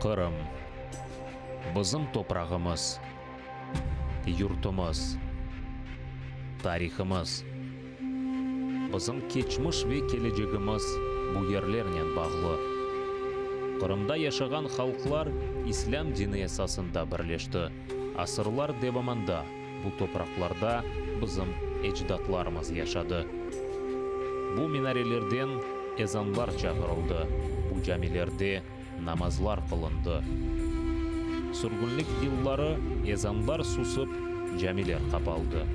Qırım. Bizim toprağımız, yurtumız, tarihımız. Bizim keçmiş ve kelecegimiz bu yerlernen bağlı. Qırımda yaşağan halqlar İslâm dini esasında birleşti. Asırlar devamında bu topraqlarda bizim ecdatlarımız yaşadı. Bu minarelerden ezanlar çağırıldı, bu camilerde namazlar qılındı. Sürgünlik yılları ezanlar susıp, camiler qapaldı.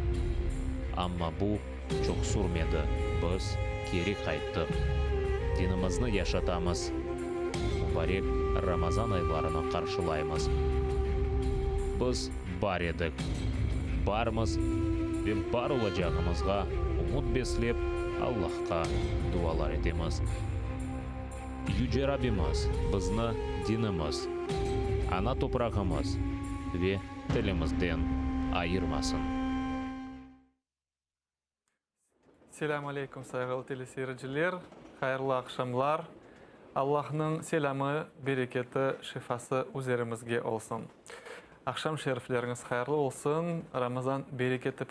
Amma bu çoq sürmedi, biz keri qayttıq. Dinimizni yaşatamız, mubarek Ramazan aylarını qarşılaymız. Biz bar edik, barmız ve bar olacağımızğa ümüt beslep, Allahqa dualar etemiz. Yüce Rabbimiz bizni dinimiz, ana toprağımız ve tilimizden ayırmasın. Selâm aleyküm, sayğılı teleseyirciler! Hayırlı aqşamlar! Allahnıñ selâmı, bereketi, şifası üzerimizge olsun! Aqşam şerifleriñiz hayırlı olsun! Ramazan bereketi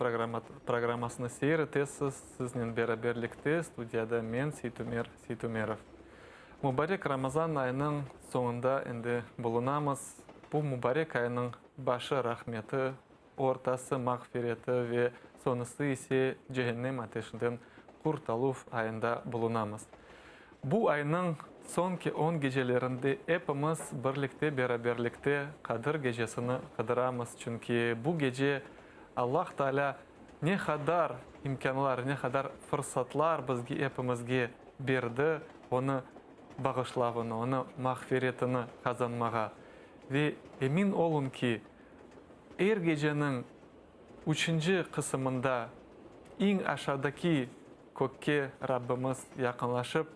programmasını seyir etesiz. Siznen beraberlikte studiyada men, Seytumer Seytumerov. Mubarek Ramazan ayınıñ soñunda endi bulunamız. Bu mubarek aynıñ başı rahmeti, ortası mağfireti ve soñusı ise cehennem ateşinden qurtaluv ayında bulunamız. Bu aynıñ soñki on gecelerinde epimiz birlikte, beraberlikte Qadir gecesini qıdıramız, çünki bu gece Allah Taalâ ne qadar imkânlar, ne qadar fırsatlar bizge, epimizge berdi, onı bağışlavını, onı mağfiretini qazanmağa. Ve emin olun ki, Er geceniñ üçünci qısımında eñ aşağıdaki kökke Rabbimiz yaqınlaşıp,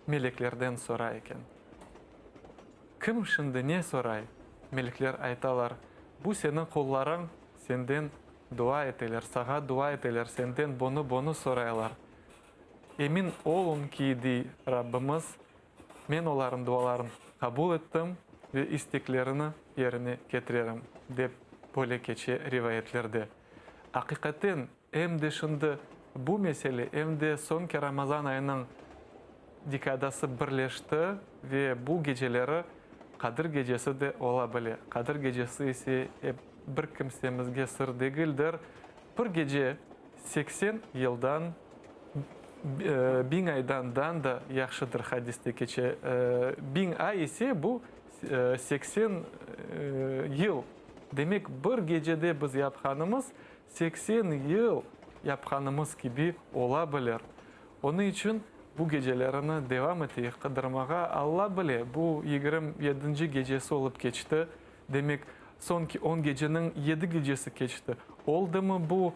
meleklerden soray eken, Kim şimdi ne soray? Melekler aytalar, Bu seniñ qullarıñ senden dua eteler, saña dua eteler, senden bunı-bunı soraylar. Emin oluñ ki, dey Rabbimiz, Men olarnıñ duaların qabul ettim ve isteklerini yerine ketirerim, dep böyle keçe rivayetlerde. Aqiqaten, em de şimdi bu mesele, em de soñki Ramazan ayınıñ dekadası birleşti ve bu geceleri Qadir gecesi de ola bile. Qadir gecesi ise ep bir kimsemizge sır degildir. Bir gece 80 yıldan Biñ aydan da yahşıdır hadiste keçe. Biñ ay ise bu 80 yıl. Demek, bir gecede biz yapqanımız 80 yıl yapqanımız kibi ola bilir. Onıñ içün bu gecelerini devam eteyik qıdırmağa. Alla bile, bu 27-nci gecesi olıp keçti. Demek, soñki on geceniñ yedi gecesi keçti. Oldımı bu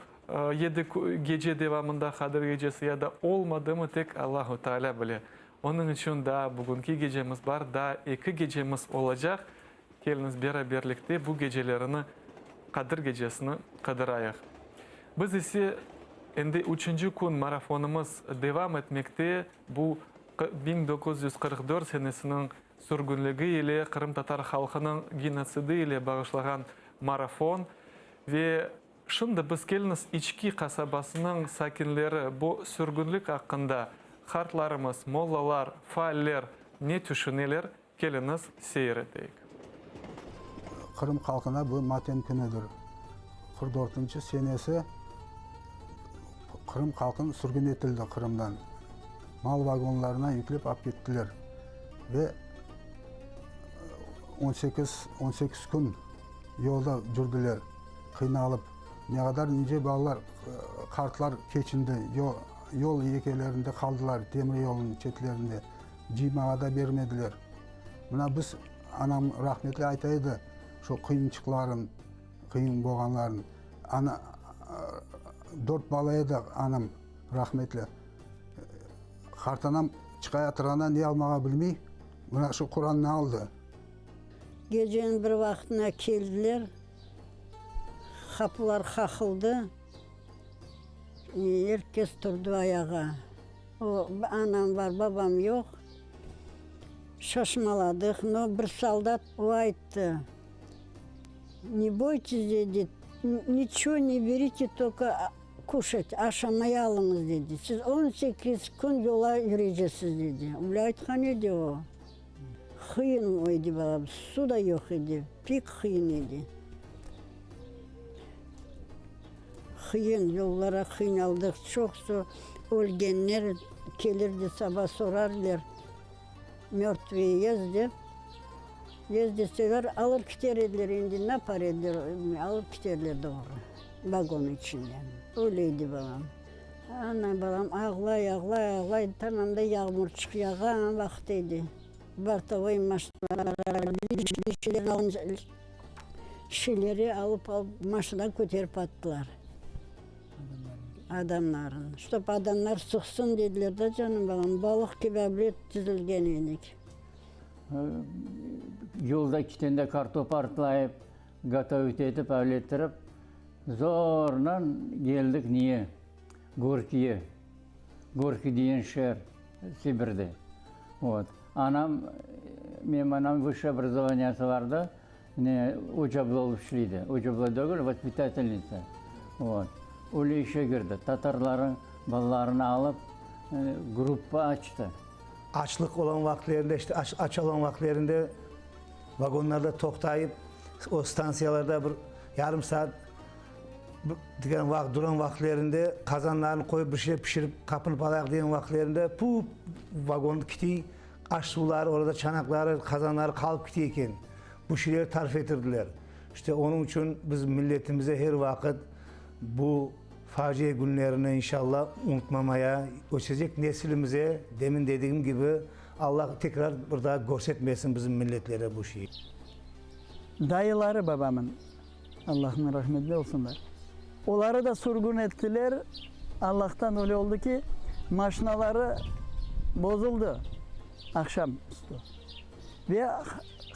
Yedi gece devamında Qadir gecesi ya da olmadımı tek Allahu Teala bile. Onıñ içün daa bugünki gecemiz bar, daa eki gecemiz olacaq. Keliñiz beraberlikte bu gecelerini, Qadir gecesini qıdırayıq. Biz ise endi üçünci kün marafonımız devam etmekte. Bu 1944 senesiniñ sürgünligi ile qırımtatar halqınıñ genotsidi ile bağışlağan marafon ve Şimdi biz keliñiz İçki qasabasınıñ sakinleri bu sürgünlik aqqında, qartlarımız, mollalar, faaller ne tüşüneler, keliñiz seyir eteyik. Qırım halqına bu matem künüdir. 44-nci senesi Qırım halqın sürgün etildi Qırımdan. Mal vagonlarına yüklep ap kettiler. Ve 18, 18 kün yolda cürdiler. Qıynalıp, ne qadar nice balalar, qartlar keçindi, yol yekelerinde qaldılar, demir yolunıñ çetlerinde, cıymağa da bermediler. Mına biz, anam rahmetli ayta edi, şu qıyınçıqların, qıyın bolğanların. Ana, dört bala edi anam rahmetli. Qartanam çıqayatırğanda ne almağa bilmey, mına şu Qurannı aldı. Geceniñ bir vaqtına keldiler, qapılar qaqıldı, er kes turdı ayağa. O, anam bar, babam yoq. Şaşmaladıq, no, bir soldat o ayttı, Ne boytes, dedi, niçego ne berite, tolko kuşat, aşamay alıñız, dedi, siz 18 kün yola yüreceksiz, dedi. Öyle aytqan edi o. Qıyın edi, balam, su da yoq edi, pek qıyın edi. Qıyın, yollara qıynaldıq, çoqsu ölgenler kelirdi, saba sorarlar, Mörtviy yez dep. Yez deseler, alır kiter ediler, endi ne yapar ediler, alıp kiterler doğru, vagon içinden. Öyle edi balam. Ana, balam ağlay, ağlay, ağlay, tamam da yağmurçıq yağğan vaqıt edi. Bortovoy maşinalar, şişeleri alıp, alıp maşinağa köterip attılar. Adamlarnı. Ştob adamlar sıqsın dediler da, canım balam, balıq kibi avlet tizilgen edik. Yolda kitende kartop artlayıp, gotovit etip, avlettirip, zornan geldik niye? Gorkiye. Gorkiy diyen şeer, Sibirde. Vot. Anam, menim anam vısşe obrazovaniyası vardı, ne, oca bolıp işleydi. Oca bile degil, vospitatelnitsa. Vot. Öyle işe girdi. Tatarlarnıñ balalarını alıp, gruppa açtı. Açlıq olan vaqıtlerinde, işte aç, aç olan vaqıtlerinde vagonlarda toqtayıp, o stansiyalarda bir yarım saat degen vaqıt, duran vaqıtlerinde qazanlarını qoyıp bir şey pişirip qapınıp alayıq degen vaqıtlerinde pup vagon kitiy, aş suvları, orada çanaqları, qazanları qalıp kitiy eken. Bu şeyleri tarif etirdiler. İşte onıñ içün biz milletimize her vaqıt bu facia günlerini inşallah unutmamaya, ösecek nesilimize, demin dedigim kibi, Allah tekrar bir daa körsetmesin bizim milletlere bu şeyi. Dayıları babamın, Allahnıñ rahmetine olsunlar, oları da sürgün ettiler, Allahtan öyle oldı ki, maşinaları bozuldı aqşam üstü ve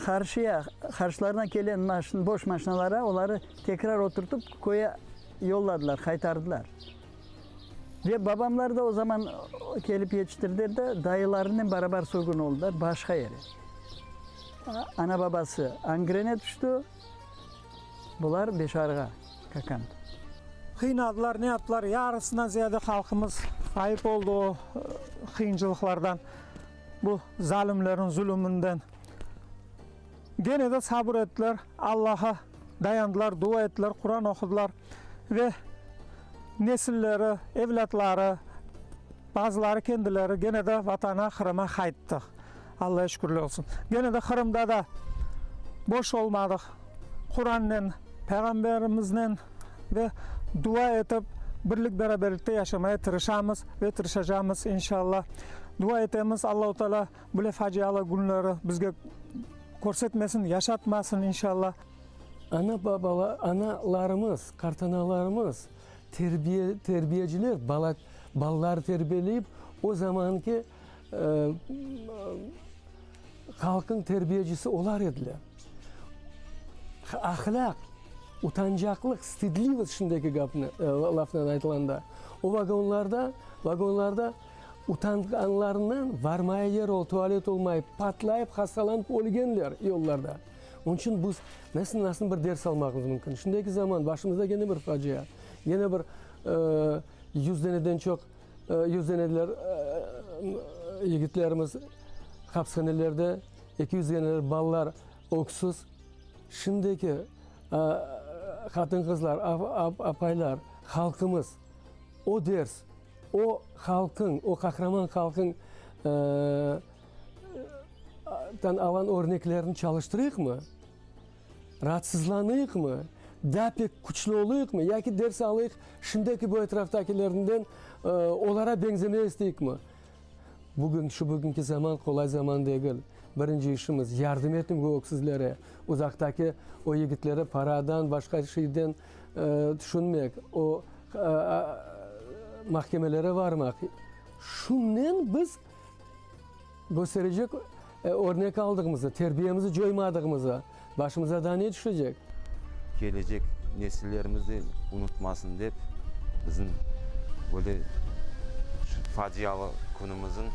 qarşıya, qarşılarına kelen maşina, boş maşinalara oları tekrar oturtıp köye yolladılar, qaytardılar. Ve babamlar da o zaman kelip yetiştirdiler de, dayılarınen barabar sürgün oldılar başqa yere. Ana-babası Angrene tüşti, bular Beşarğa, Kakand. Qıynadılar, ne yaptılar, yarısından ziyade halqımız ğayıp oldı o qıyıncılıqlardan, bu zalimlerniñ zulüminden. Gene de sabır ettiler, Allaha dayandılar, dua ettiler, Quran oqudılar ve nesilleri, evlâtları, bazıları kendileri gene de Vatana, Qırıma qayttı. Allaya şükürler olsun. Gene de Qırımda da boş olmadıq. Qurannen, Peyğamberimiznen ve dua etip, birlik-beraberlikte yaşamaya tırışamız ve tırışacamız, inşallah. Dua etemiz, Allahu Teala Böyle facialı künleri bizge körsetmesin, yaşatmasın, inşallah. Ana-babalar, analarımız, qartanalarımız, terbiye, terbiyeciler bala, balaları terbiyeleyip, o zamanki halqnıñ terbiyecisi olar ediler. Ahlâq, utancaqlıq, stidlivost şimdiki gapnı, lafnen aytılanda, o vagonlarda, vagonlarda Utanğanlarından varmaya yer ol, tualet olmayıp, patlayıp, hastalanıp ölgenler yollarda. Onıñ içün biz nasıl, nasıl bir ders almağımız mümkün? Şimdiki zaman başımızda kene bir facia, kene bir yüz deneden çoq, yüz deneler yigitlerimiz hapishanelerde, 200 deneler balalar öksüz. Şimdiki qatın-qızlar, apaylar, halqımız o ders, O halqıñ, o qahraman halqıñ tan alan örneklerini çalıştırayıqmı? Raatsızlanayıqmı? Daa pek küçlü olayıqmı? Yaki ders alayıq, şimdiki bu etraftakilerinden olara beñzemege isteyikmi? Bugün, şu bugünki zaman qolay zaman degil. Birinci işimiz, yardım etmek o öksüzlere, uzaqtaki o yigitlere paradan, başqa şeyden tüşünmek, o mahkemelere varmaq. Şunen biz kösterecek örnek aldığımızı, terbiyemizi coymadığımızı, başımıza daa ne tüşecek? Kelecek nesillerimiz de unutmasın dep, bizim böyle facialı künümizin.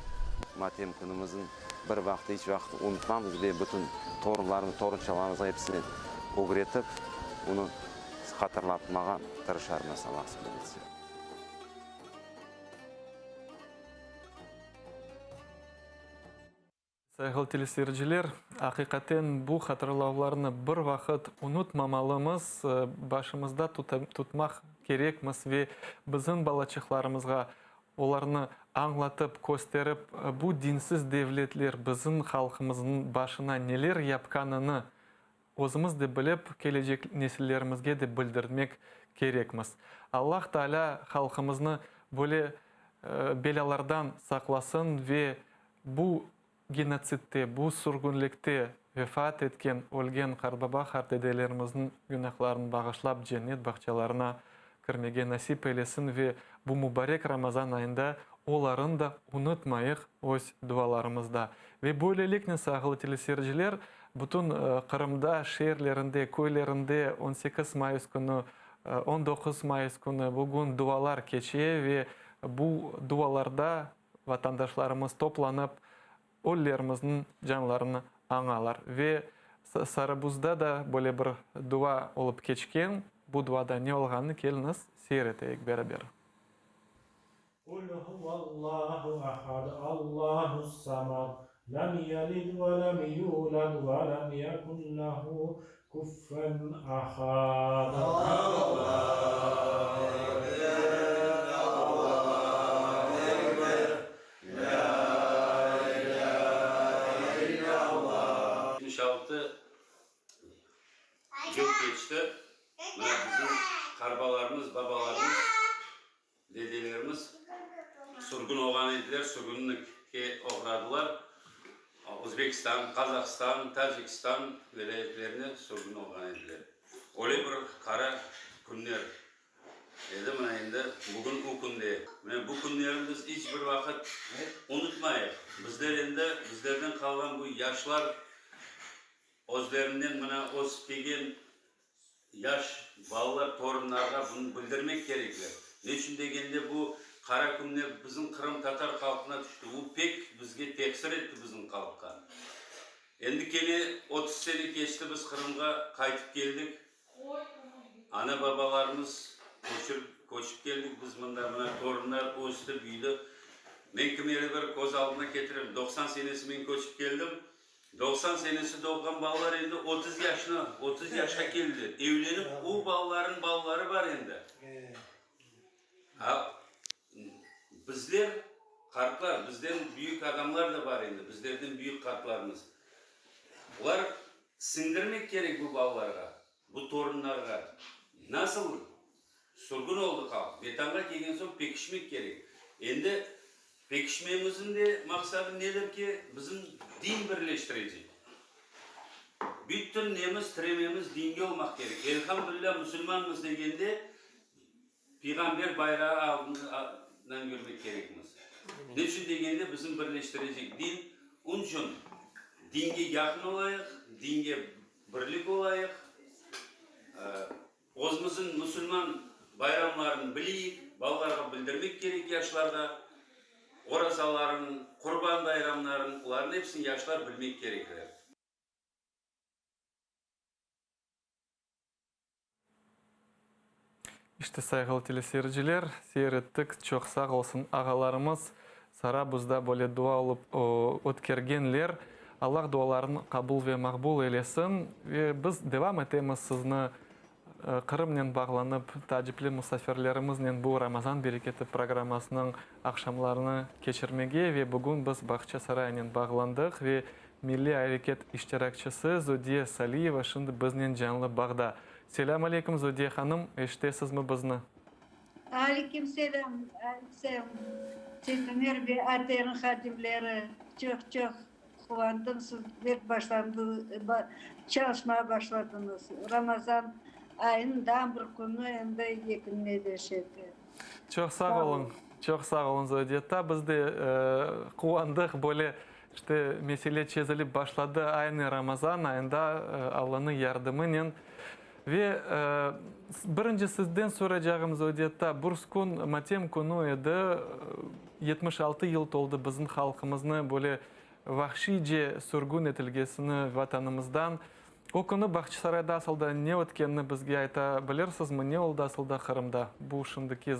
Matem künümizin bir vaqıt, iç vaqıt unutmamız ve bütün torunlarımız, torunçalarımızğa episine ögretip, onı hatırlatmağa tırışarmız, Allah nasip etse. Sayğılı teleseyirciler, aqiqaten bu hatırlavlarnı bir vaqıt unutmamalımız, başımızda tutmaq kerekmiz ve bizim balaçıqlarımızğa olarnı añlatıp, kösterip, bu dinsiz devletler bizim halqımıznıñ başına neler yapqanını özümiz de bilip, kelecek nesillerimizge de bildirmek kerekmiz. Allah Taalâ halqımıznı böyle belâlardan saqlasın ve bu genotsidte, bu sürgünlikte vefat etken, ölgen qartbaba-qartdedelerimizniñ günahlarını bağışlap, cennet bağçalarına kirmege nasip eylesin ve bu mubarek Ramazan ayında olarnı da unutmayıq öz dualarımızda. Ve böyleliknen, sağlı teleseyirciler, bütün Qırımda, şeerlerinde, köylerinde 18 mayıs künü, 19 mayıs künü, bugün dualar keçe ve bu dualarda vatandaşlarımız toplanıp, ölülerimizniñ canlarını añalar. Ve Sarıbuzda da böyle bir dua olıp keçken. Bu duada ne olğanını keliñiz, seyir eteyik beraber. Qul huvallahu ahad, Allahus samad, lem yelid ve lem yulad ve lem yekun lehu kuffen ahad. 76 yıl keçti, mına bizim qarbalarımız, babalarımız, dedelerimiz sürgün olğan ediler, sürgünlikke oğradılar. Özbekistan, Qazahstan, Tacikistan vilâyetlerine sürgün olğan ediler. Öyle bir qara künler Edi, mına endi bugün o künde. Mına bu künlerni biz iç bir vaqıt unutmayıq. Bizler endi, bizlerden qalğan bu yaşlar özlerinden mına ösip kelgen yaş balalar, torunlarğa bunı bildirmek kerekler. Ne içün degende, bu qara künler bizim qırımtatar halqına tüşti. O pek bizge tesir etti bizim halqqa. Endi kene 30 sene keçti, biz Qırımğa qaytıp keldik. Ana-babalarımız köçürip, köçip keldik biz mında, mına torunlar östi, büyüdi. Men kimerde bir köz aldına ketirem, 90 senesi men köçip keldim, 90 senesi doğğan balalar endi 30 yaşına, 30 yaşqa keldiler, evlenip o balalarnıñ balaları bar endi. A, bizler, qartlar, bizden büyük adamlar da bar endi, bizlerden büyük qartlarımız, olar Siñdirmek kerek bu balalarğa, bu torunlarğa. Nasıl sürgün oldı halq, Vetanğa kelgen soñ pekişmek kerek. Endi pekişmemizniñ de maqsadı nedir ki, bizim din birleştirecek. Bütün nemiz, tirememiz dinge olmaq kerek. Elhamdülilâ, musulmanmız degende, Peyğamber bayrağı aldından yürmek kerekmiz. Ne içün degende, bizim birleştirecek din. Onıñ içün dinge yaqın olayıq, dinge birlik olayıq, özümizniñ musulman bayramlarını bileyik, balalarğa bildirmek kerek, yaşlarğa, orazaların, qurban bayramların, olarnıñ episini yaşlar bilmek kerekler. İşte, sayğılı teleseyirciler, seyir ettik, çoq sağ olsun ağalarımız, Sarabuzda böyle dua olıp ötkergenler. Allah dualarını qabul ve maqbul eylesin. Ve biz devam etemiz sizni Qırımnen bağlanıp, taacipli musafirlerimiznen bu Ramazan bereketi programmasınıñ aqşamlarını keçirmege ve bugün biz Bağçasaraynen bağlandıq ve Milliy areket iştirakçisi Zodiye Saliyeva şimdi biznen canlı bağda. Selâm aleyküm, Zodiye hanım, eşitesizmi bizni? Aleyküm selâm, aleyküm Seytumer ve ATR-niñ hadimleri, çoq-çoq quvandım, siz bek başlandı, çalışmağa başladıñız. Ramazan ayınıñ daa bir künü endi yekünleşedi. Çoq sağ oluñ, çoq sağ oluñ, Zodiye. Ta biz de quvandıq, böyle işte mesele çezilip başladı, aynı Ramazan ayında Allanıñ yardımınen. Ve birinci sizden soracağım, Zodiyetta, burskün matem künü edi, 76 yıl toldı bizim halqımıznı böyle vahşiyce sürgün etilgesini Vatanımızdan. O künü Bağçasarayda asıl da ne ötkenini bizge ayta bilirsizmi? Ne oldı asıl da Qırımda bu şimdiki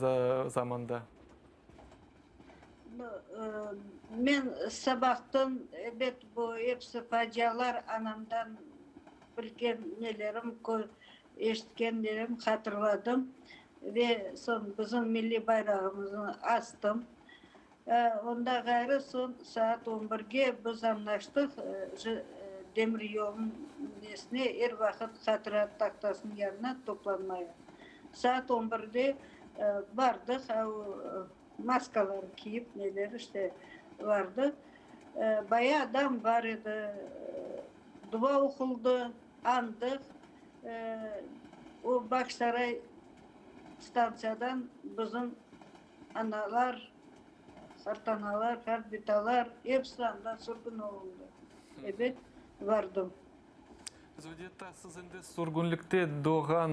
zamanda? Men sabahtan, ebet, bu episi facialar anamdan bilgen nelerim, eşitkenlerim hatırladım ve soñ bizim milliy bayrağımıznı astım. Ondan ğayrı soñ saat on birge biz añlaştıq, demiryolnıñ nesine er vaqıt hatıra tahtasınıñ yanına toplanmaya. Saat on birde bardıq, maskalar kiyip neler işte vardıq. Baya adam bar edi, dua oquldı, añdıq. O Bağçasaray stantsiyadan bizim Analar, qartanalar, qartbitalar, episi anda sürgün olundı. Ebet, vardım. Zodetta, siz endi sürgünlikte doğğan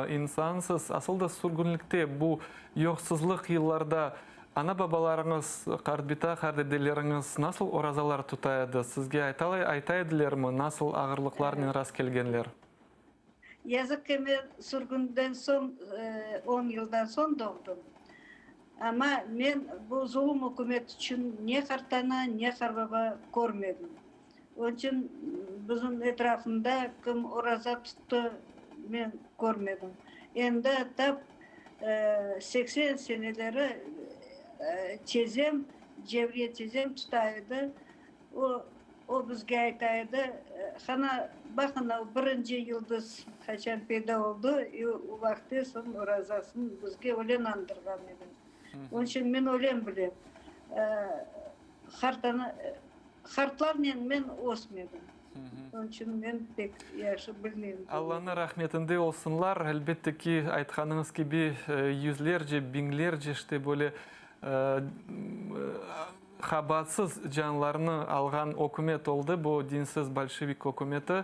insansız. Asıl da sürgünlikte, bu yoqsuzlıq yıllarda ana-babalarıñız, qartbita, qartdedeleriñiz nasıl orazalar tuta edi? Sizge ayta edilermi, nasıl ağırlıqlarnen rastkelgenler? Yazıq ki, men sürgünden soñ, on yıldan soñ doğdım. Amma men bu zulum ükümet içün ne qartana, ne qarbaba körmedim. Onıñ içün bizim etrafımda kim oraza tuttı, men körmedim. Endi tap 80 seneleri tezem, Cevriye tezem tuta edi. O, o bizge ayta edi, Qana, baqın, o birinci yıldız qaçan peyda oldı, i o vaqıtte soñ orazasını bizge öyle inandırğan edi. Onıñ içün men öyle bilem. Qartana, qartlarnen men ösmedim. Onıñ içün men pek yahşı bilmeyim. Allanıñ rahmetinde olsunlar. Elbette ki, aytqanıñız kibi, yüzlerce, biñlerce işte böyle Qabaatsız canlarnı alğan ükümet oldı bu dinsiz bolşevik ükümeti.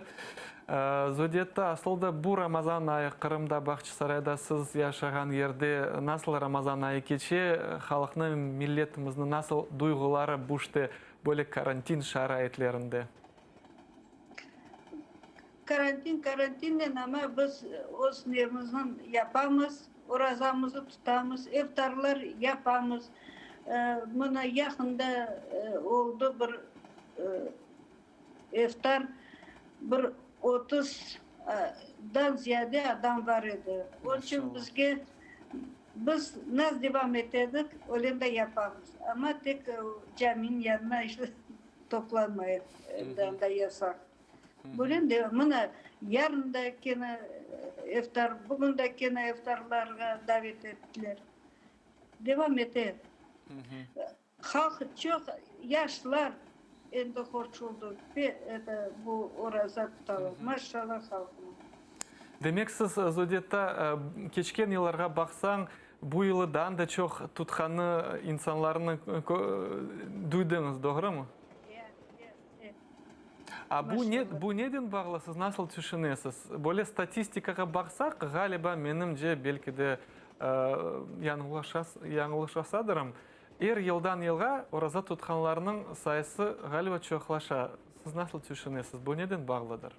Zodetta, asıl da bu Ramazan ayı Qırımda, Bağçasarayda siz yaşağan yerde nasıl Ramazan ayı keçe, halqnıñ, milletimizniñ nasıl duyğuları bu işte böyle karantin şaraitlerinde? Karantin karantinnen, amma biz öz nemizni yapamız, orazamıznı tutamız, iftarlar yapamız. Mına yaqında oldı bir iftar, bir 30 dan ziyade adam bar edi. Onıñ içün bizge, biz nasıl devam etedik, öyle de yapamız. Amma tek caminiñ yanına işte toplanmayıq, anda yasaq. Bugün de, mına, yarın da kene iftar, bugün de kene iftarlarğa davet ettiler. Devam ete. Halq çoq, yaşlar endi qoşuldı, eto, bu oraza tutalar. Maşallah halqıma. Demek siz, Zodetta, keçken yıllarğa baqsañ, bu yılıdan da çoq tutqanı insanlarnı duydıñız, doğrumı? A bu ne, bu neden bağlı, siz nasıl tüşünesiz? Böyle statistikağa baqsaq, ğaliba, menimce, belki de, yañlışasadırım, er yıldan yılğa oraza tutqanlarnıñ sayısı, ğaliba, çoqlaşa. Siz nasıl tüşünesiz, bu neden bağlıdır?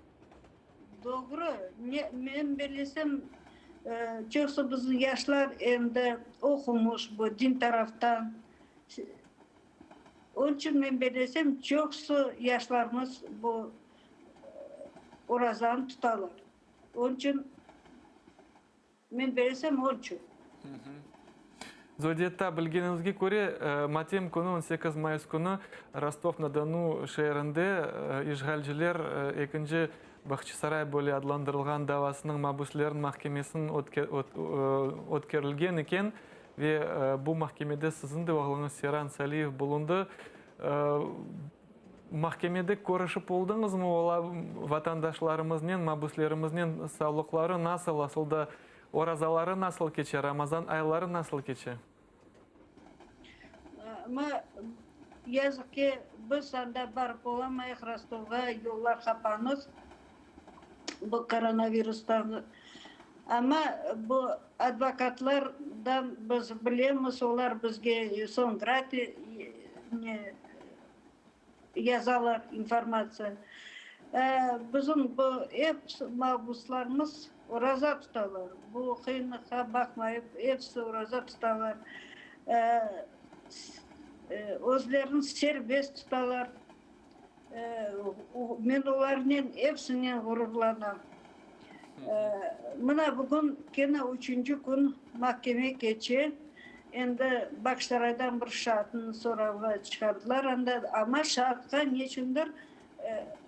Doğru. Men bellesem, çoqsu bizim yaşlar endi oqumış bu din taraftan. Onıñ içün men bellesem, çoqusı yaşlarımız bu orazanı tutalar. Onıñ içün men bellesem, onıñ içün. Zodiyetta, bilgeniñizge köre, matem künü, 18 mayıs künü Rostov-na-Donu şeerinde işğalciler ekinci Bağçasaray böyle adlandırılğan davasınıñ mabüsleriniñ mahkemesiniñ ötkerilgen eken. Ve bu mahkemede siziñ de oğluñız Seyran Saliyev bulundı. Mahkemede körüşip oldıñızmı? Olar vatandaşlarımıznen, mabüslerimiznen sağlıqları nasıl, asıl da orazaları nasıl keçe, Ramazan ayları nasıl keçe? Amma, yazıq ki, biz anda barıp olamayıq, Rostovğa yollar qapanıq bu koronavirustan. Amma bu advokatlardan biz bilemiz, olar bizge soñra ne yazalar informatsiya. Bizim bu episi mabuslarımız oraza tutalar. Bu qıyınlıqqa baqmayıp, episi oraza tutalar. Özlerini serbest tutalar. Men olarnen epsinen ğururlanam. Mına bugün kene üçünci kün mahkeme keçe. Endi Bağçasaraydan bir şaatnı soravğa çıqardılar anda, amma şaatqa neçündir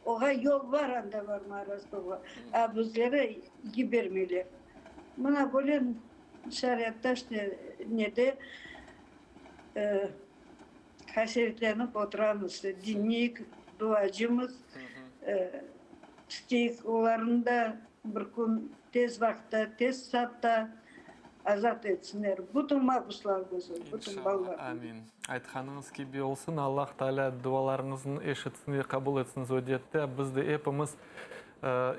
oğa yol bar anda barmağa Rostovğa, a bizleri yibermeyler. Mına böyle şarayatta işte nede Qasevetlenip oturamız, dinleyik, duacımız, isteyik olarnı da bir kün tez vaqıtta, tez saatta azat etsinler. Bütün mabuslarımızı, bütün balalarımızı. Amin. Aytqanıñız kibi olsun. Allah Taalâ dualarıñıznı eşitsin ve qabul etsin Zodiyette. Biz de epimiz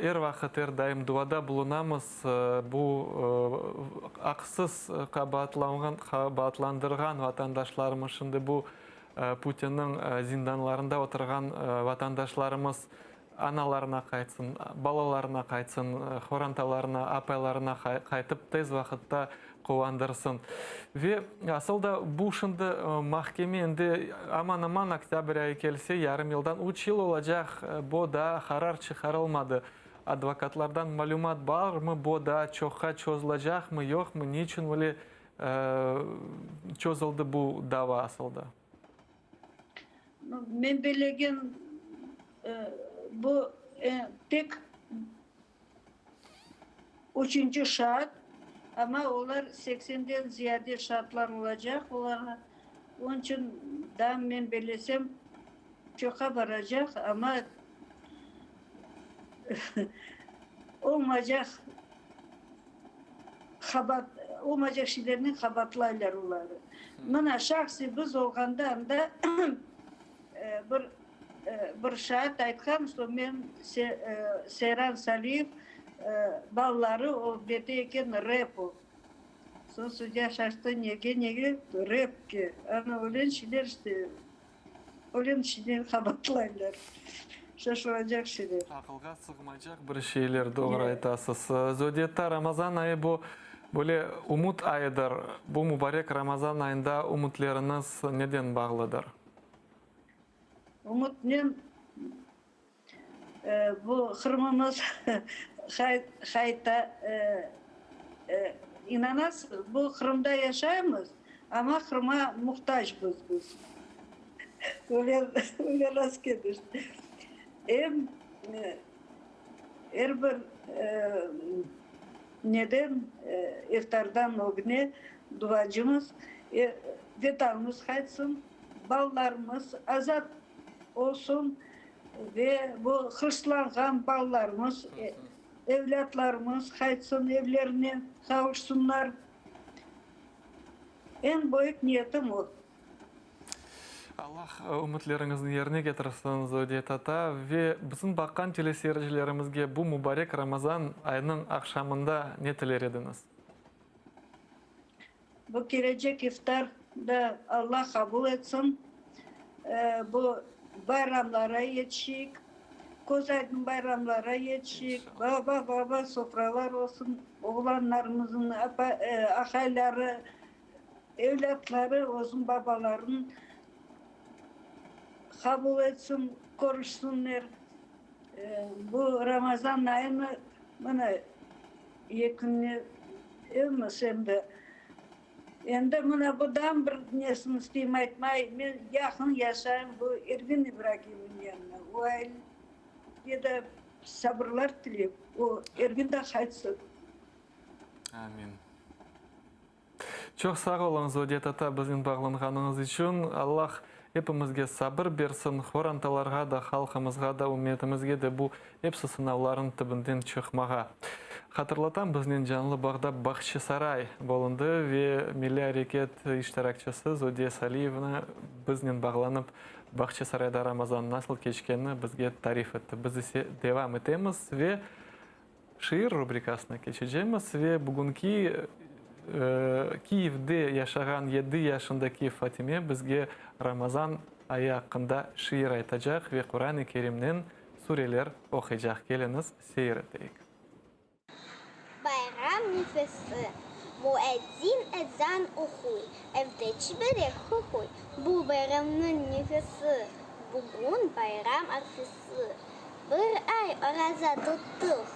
er vaqıt, er daim duada bulunamız. Bu aqsız qabaatlanğan, qabaatlandırğan vatandaşlarımız, şimdi bu Putinniñ zindanlarında oturğan vatandaşlarımız analarına qaytsın, balalarına qaytsın, horantalarına, apaylarına qaytıp tez vaqıtta quvandırsın. Ve asıl da bu şimdi mahkeme endi aman-aman oktâbr ayı kelse, yarım yıldan üç yıl olacaq, bo daa qarar çıqarılmadı. Advokatlardan malümat barmı, bo daa çoqqa çozulacaqmı, yoqmı, ne içün öyle çozuldı bu dava asıl da? Men belegen, bu tek üçünci şaat, amma olar seksenden ziyade şaatlar olacaq olarğa. Onıñ içün daa men belesem, çoqqa baracaq, amma olmaycaq qabaat, olmaycaq şeylernen qabaatlaylar olarnı. Mına, şahsiy biz olğanda anda bir Bir şaat aytqan, şo men Seyran Saliyev balaları o bete eken rep o. Soñ sudya şaştı, nege, nege repke? Ana ölen şeyler işte, ölen şeyler qabaatlaylar. Şaşılacaq şeyler. Aqılğa sığmaycaq bir şeyler, doğru aytasız. Zodiyetta Ramazan ayı bu böyle ümüt ayıdır. Bu mubarek Ramazan ayında ümütleriñiz neden bağlıdır? Ümütnen bu Qırımımız qayta, inanasız, bu Qırımda yaşaymız, amma Qırımğa muhtacmız biz. Öyle rast kelişti. Em er bir neden, iftardan ögüne duacımız, Vetanımız qaytsın. Balalarımız azat olsun ve bu hırslanğan balalarımız, evlâtlarımız qaytsın evlerine, qavuşsunlar. Eñ büyük niyetim o. Allah ümütleriñizni yerine ketirsin, Zodiye tata. Ve bizim baqqan teleseyircilerimizge bu mubarek Ramazan ayınıñ aqşamında ne tiler ediñiz? Bu kelecek iftar da Alla qabul etsin. Bu bayramlara yetişeyik, köz aydın bayramlara yetişeyik, baba-baba sofralar olsun, oğlanlarımıznıñ aqayları, evlâtları özüniñ babalarını qabul etsin, körüşsinler. Bu Ramazan ayını mına yekünle Elmaz endi. Endi mına budan bir nesini isteyim aytmay, men yaqın yaşayım bu Ervin İbragimniñ yanına. O ailege de sabırlar tileyim. O Ervin de qaytsın. Amin. Çoq sağ oluñ, Zodiye tata, biznen bağlanğanıñız içün. Allah epimizge sabır bersin, qorantalarğa da, halqımızğa da, ümmetimizge de bu epsi sınavlarnıñ tübünden çıqmağa. Hatırlatam, biznen canlı bağda Bağçasaray bulundı ve milliy areket iştirakçisi Zodiye Saliyevna biznen bağlanıp, Bağçasarayda Ramazan nasıl keçkenini bizge tarif etti. Biz ise devam etemiz ve. şiir rubrikasına keçecemiz ve bugünki Kiyevde yaşağan yedi yaşındaki Fatime bizge Ramazan ayı aqqında şiir aytacaq ve Quran-ı Kerimnen sureler oquycaq. Keliñiz, seyir eteyik. Bayram nefesi. Müezzin ezan oquy, evde çiberek qoquy. Bu bayramnıñ nefesi, bugün bayram arfesi. Bir ay oraza tuttıq,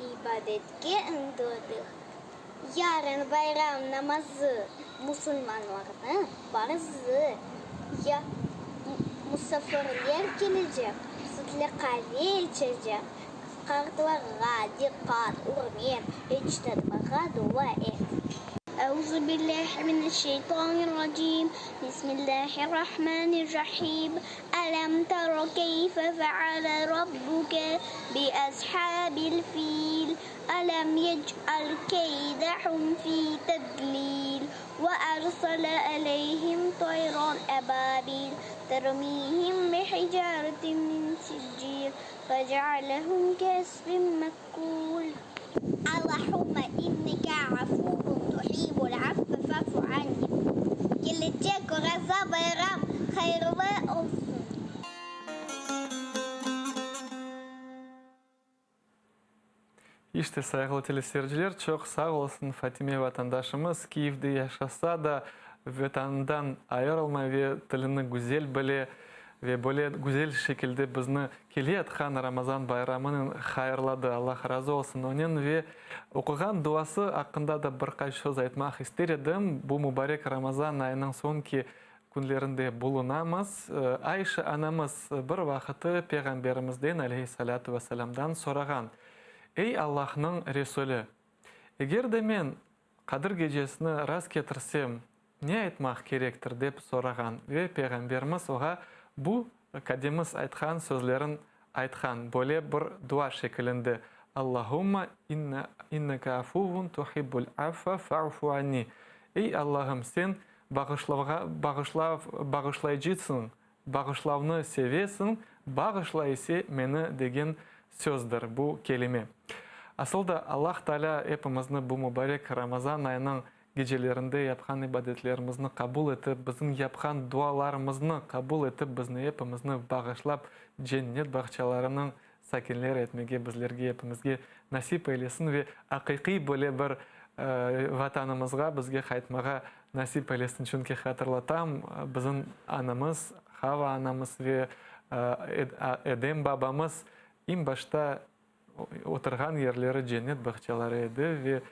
ibadetke ıntırdıq. Yarın bayram namazı, musulmanlarnıñ farzı. Ya musafirler kelecek, sütlü qave içecek, Qartlarğa diqqat, ürmet, ecdatlarğa dua et. Euzubillahi mineşşeytanirracim, Bismillahirrahmanirrahim, Elem tera keyfe feale rabbuke bi ashabil fil, Elem yec'al keydehum fi tedlil, Ve ersele aleyhim tayran ebabil, Termihim bihicaretin min siccil, Fecealehum keasfin mekul. Allahumma inneke afuvun tuhibbul afve fa'fu anni. Kelecek Oraza bayram hayırlı olsun! İşte, sayğılı teleseyirciler, çoq sağ olsun Fatime vatandaşımız, Kiyevde yaşasa da, Vetanından ayırılmay ve tilini güzel bile ve böyle güzel şekilde bizni keleyatqan Ramazan bayramınen hayırladı. Allah razı olsun onen ve oquğan duası aqqında da bir qaç söz aytmaq ister edim. Bu mubarek Ramazan ayınıñ soñki künlerinde bulunamız. Ayşe anamız bir vaqıtı Peyğamberimizden, aleyhi-salâtu ve-selâmdan, sorağan, Ey Allahnıñ Resuli, eger de men Qadir gecesini rast ketirsem, ne aytmaq kerektir? dep sorağan ve Peyğamberimiz oğa bu kademiz aytqan sözlerin aytqan, böyle bir dua şekilinde, Allahumma inneke afuvvun tuhibbul afva fa'fu anni, Ey Allahım, sen bağışlavğa, bağışlav, bağışlayıcısıñ, Bağışlavnı sevesiñ, bağışla ise meni degen sözdir bu kelime. Asıl da Allah Taalâ epimizni bu mubarek Ramazan ayınıñ gecelerinde yapqan ibadetlerimizni qabul etip, bizim yapqan dualarımıznı qabul etip, bizni epimizni bağışlap, cennet bağçalarınıñ sakinleri etmege bizlerge epimizge nasip eylesin ve aqiqiy böyle bir Vatanımızğa bizge qaytmağa nasip eylesin. Çünki hatırlatam, bizim anamız, Hava anamız ve Edem babamız eñ başta oturğan yerleri cennet bağçaları edi ve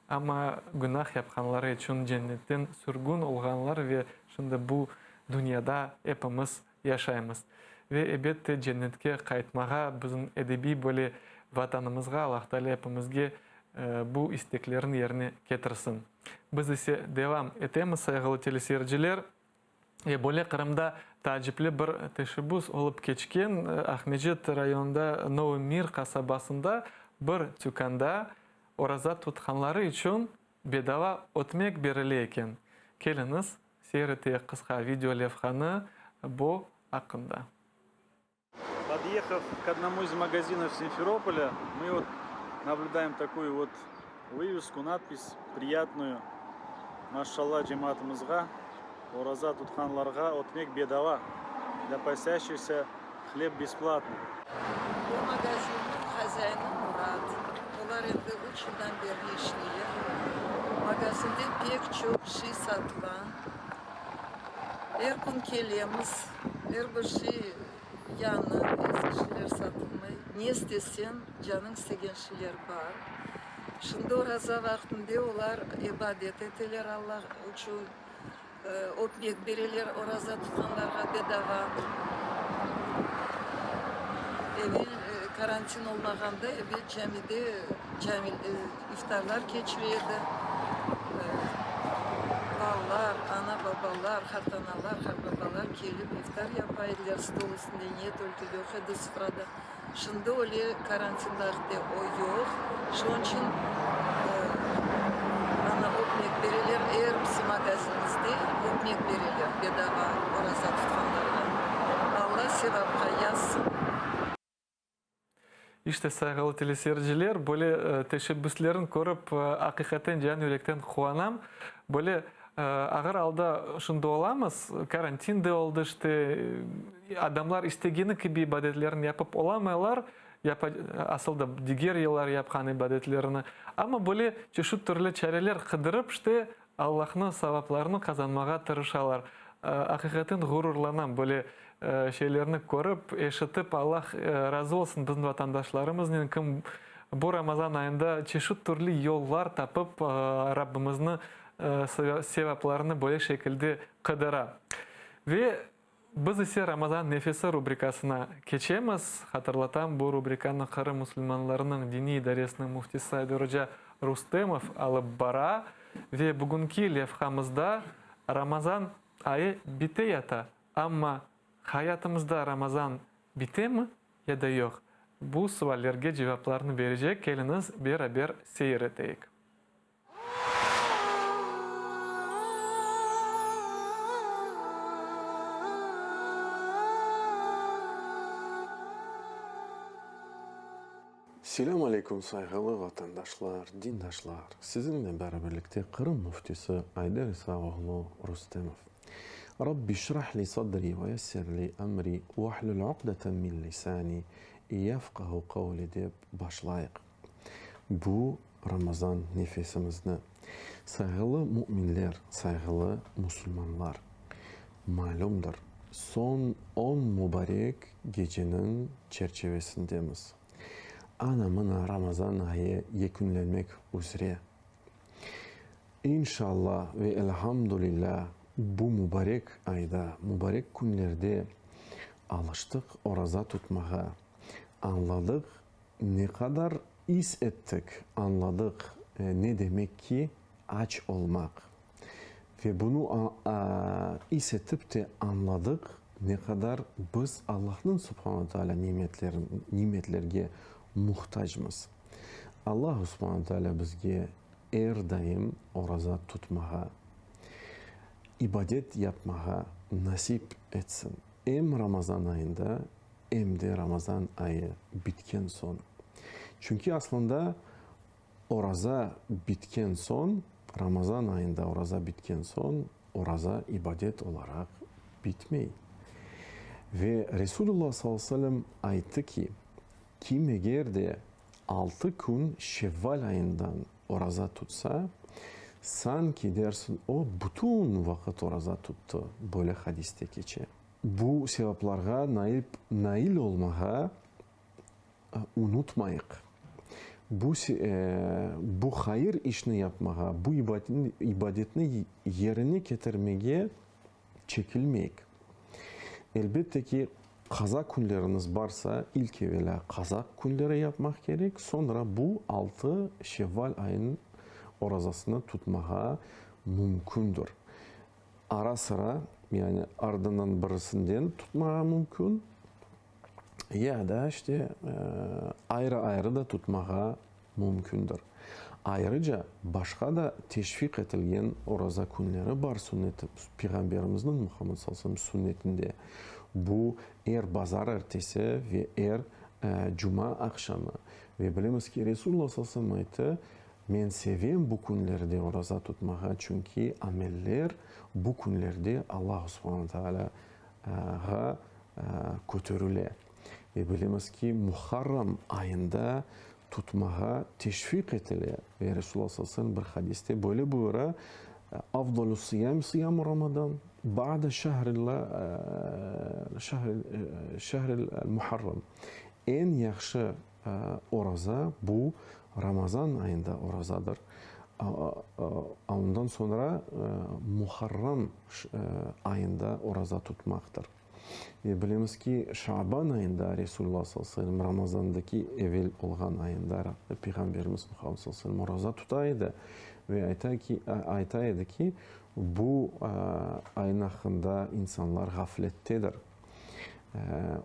amma günah yapqanları içün cennetten sürgün olğanlar ve şimdi bu dünyada epimiz yaşaymız. Ve, ebette, cennetke qaytmağa, bizim edebiy böyle Vatanımızğa Allah Taalâ epimizge bu isteklerin yerine ketirsin. Biz ise devam etemiz, sayğılı teleseyirciler. Ve böyle Qırımda taacipli bir teşebbüs olıp keçken, Aqmescit rayonında Novıy Mir qasabasında bir tükânda oraza tutqanları içün bedava ötmek berile eken. Keliñiz, Seyir eteyik qısqa video levhanı bu aqqında. Podъехав к одному из магазинов Симферополя, мы вот наблюдаем такую вот вывеску, надпись приятную. Maşalla cemaatımızğa, oraza tutqanlarğa ötmek bedava, Для постящихся хлеб бесплатно. Bu magazinniñ hazaini Murat. Olar endi üç yıldan berli işleyler. Magazinde pek çoq şey satıla. Er kün kelemiz, er bir şey yañı, eski şeyler satılmay. Ne isteseñ, canıñ istegen şeyler bar. Şimdi oraza vaqtında olar ibadet eteler Alla içün. Ötmek bereler oraza tutqanlarğa bedava. Evel karantin olmağanda ebet camide iftarlar keçire edi. Balalar, ana-babalar, qartanalar, qartbabalar kelip iftar yapa ediler stol üstünde, ne tolko yoq edi sofrada. Şimdi öyle karantin vaqtı o yoq. Şunıñ içün ana ötmek bereler, er birisi magazinimizde ötmek bereler bedava oraza tutqanlarğa. Alla sevapqa yazsın. İşte, sayğılı teleseyirciler, böyle teşebbüslerni körip, aqiqaten can-yürekten quvanam. Böyle ağır alda şimdi olamız, karantin de oldı işte, adamlar istegeni kibi ibadetlerini yapıp olamaylar, asıl da diger yıllar yapqan ibadetlerini. Amma böyle çeşit türlü çareler qıdırıp, işte, Allahnıñ savaplarını qazanmağa tırışalar. Aqiqaten ğururlanam böyle şeylerni körip, eşitip, Allah razı olsun bizim vatandaşlarımıznen, kim bu Ramazan ayında çeşit türlü yollar tapıp, Rabbimizni sevaplarını böyle şekilde qıdıra. Ve Biz ise Ramazan nefesi rubrikasına keçemiz. Hatırlatam, bu rubrikanı Qırım musulmanlarınıñ diniy idaresiniñ müftisi Ayder oca Rustemov alıp bara ve bugünki levhamızda Ramazan ayı bite yata, amma hayatımızda Ramazan bitemi ya da yoq? Bu suallerge cevaplarnı berecek, keliñiz beraber seyir eteyik. Selâm aleyküm, sayğılı vatandaşlar, dindaşlar! Siziñle beraberlikte Qırım Müftisi Ayder İsa oğlu Rustemov. Rabbi şrah li sadri ve yessir li emri vahlul uqdeten min lisani yefqahu qavli dep başlayıq. Bu Ramazan nefesimizni, sayğılı müminler, sayğılı musulmanlar, malümdir, soñ on mubarek geceniñ çerçevesindemiz. Ana-mına Ramazan ayı yekünlenmek üzre. İnşalla ve elhamdülilâ bu mubarek ayda, mubarek künlerde alıştıq oraza tutmağa, añladıq, Ne qadar is ettik, añladıq ne demek ki, aç olmaq. Ve bunı is etip te añladıq, ne qadar biz Allahnıñ subhanu taalâ nimetlerge muhtacmız. Allahu subhanu taalâ bizge er daim oraza tutmağa, ibadet yapmağa nasip etsin. Em Ramazan ayında, em de Ramazan ayı bitken soñ. Çünki aslında oraza bitken soñ, Ramazan ayında oraza bitken soñ, oraza ibadet olaraq bitmey. Ve Resulullah sallallahu aleyhi ve sellem ayttı ki, kim eger de altı kün Şevval ayından oraza tutsa, sanki dersin o bütün vaqıt oraza tuttı, böyle hadiste keçe. Bu sevaplarğa nail nail olmağa unutmayıq. Bu bu hayır işni yapmağa, bu ibadetni yerine ketirmege çekilmeyik. Elbette ki, qaza künleriñiz barsa, ilk evelâ qaza künleri yapmaq kerek, soñra bu altı Şevval ayınıñ orazasını tutmağa mümkündir. Ara-sıra, yani ardından birisinden tutmağa mümkün, ya da işte ayrı-ayrı da tutmağa mümkündir. Ayrıca, başqa da teşviq etilgen oraza künleri bar sünnet, Peyğamberimizniñ Muhammed sallallahu aleyhi ve sellem sünnetinde. Bu er bazar ertesi ve er cuma aqşamı. Ve bilemiz ki, Resulullah sallallahu aleyhi ve sellem ayttı, Men sevem bu künlerde oraza tutmağa, çünki ameller bu künlerde Allahu subhane taalâ ğa köterile. Ve bilemiz ki, Muharram ayında tutmağa teşviq etile. Ve Resulullah sallallahu aleyhi ve sellem bir hadiste böyle buyura, Afdalü sıyam sıyamu Ramadan, ba'de şehril Muharram. Eñ yahşı Oraza, bu Ramazan ayında orazadır. Ondan soñra Muharram ayında oraza tutmaqtır. Ve bilemiz ki, Şaban ayında Resulullah sallallahu aleyhi ve sellem Ramazandaki evel olğan ayında Peyğamberimiz Muhammed sallallahu aleyhi ve sellem oraza tuta edi ve ayta ki, ayta edi ki, bu ayın aqqında insanlar ğaflettedir.